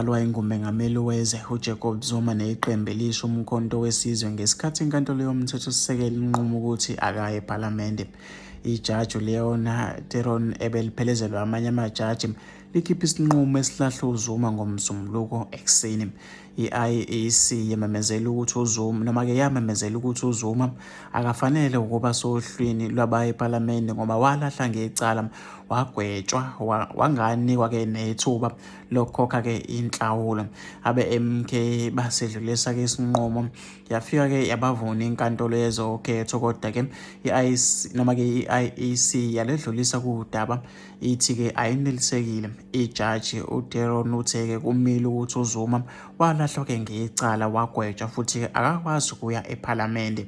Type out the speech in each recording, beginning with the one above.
Wayengumengameli wezwe uJacob Zuma neqembu elisha uMkhonto weSizwe ngesikhathi iNkantolo yoMthethosisekelo inquma ukuthi akaye ePhalamende. Ijaji uLeon Theron ebeliphelezelwa amanye amajaji likhiphe isinqumo esilahle uZuma ngoMsombuluko ekuseni. I-IEC yamemezela ukuthi uZuma noma-ke yamemezela ukuthi uZuma akafanele ukuba sohlwini lwabaya ePhalamende ngoba walahla ngecala wagwetshwa wanganikwa-ke nethuba lokukhokha-ke inhlawulo. Abe-MK basedlulisa-ke isinqumo yafika-ke yabavuna inkantolo yezokhetho kodwa-ke i-IEC noma-ke i-IEC yaledlulisa kudaba ithi-ke ayinelisekile. Ijaji uDeron uthe-ke kumile ukuthi uZuma walahlwa-ke ngecala wagwetshwa futhi-ke akakwazi ukuya ePhalamende.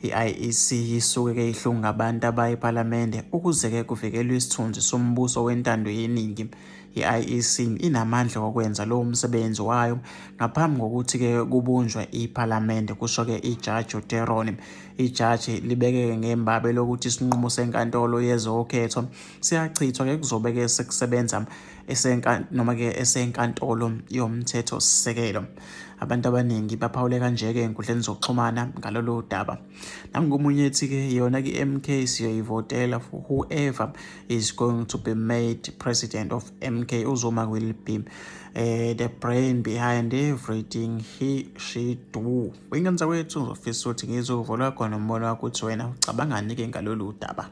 I-IEC isuke-ke ihlunga abantu abaya ePhalamende ukuze-ke kuvikelwe isithunzi sombuso wentando yeningi. I-IEC inamandla okwenza lowo msebenzi wayo ngaphambi kokuthi-ke kubunjwe iPhalamende, kusho-ke ijaji uTeron. Ijaji libeke-ke ngembabe lokuthi isinqumo senkantolo yezokhetho siyachithwa-ke kuzobe-ke sekusebenza noma-ke esenkantolo yomthethosisekelo. Abantu abaningi baphawule kanje-ke ey'nkundleni zokuxhumana ngalolu daba. Nangomunye ethi-ke yona ke-MK siyoyivotela for whoever is going to be made president of MK. UZuma will be the brain behind everything he she do. Wingenza kwethu ngizofisa ukuthi ngizwe uvo lwakho nombono wakho ukuthi wena ucabangani-ke ngalolu daba.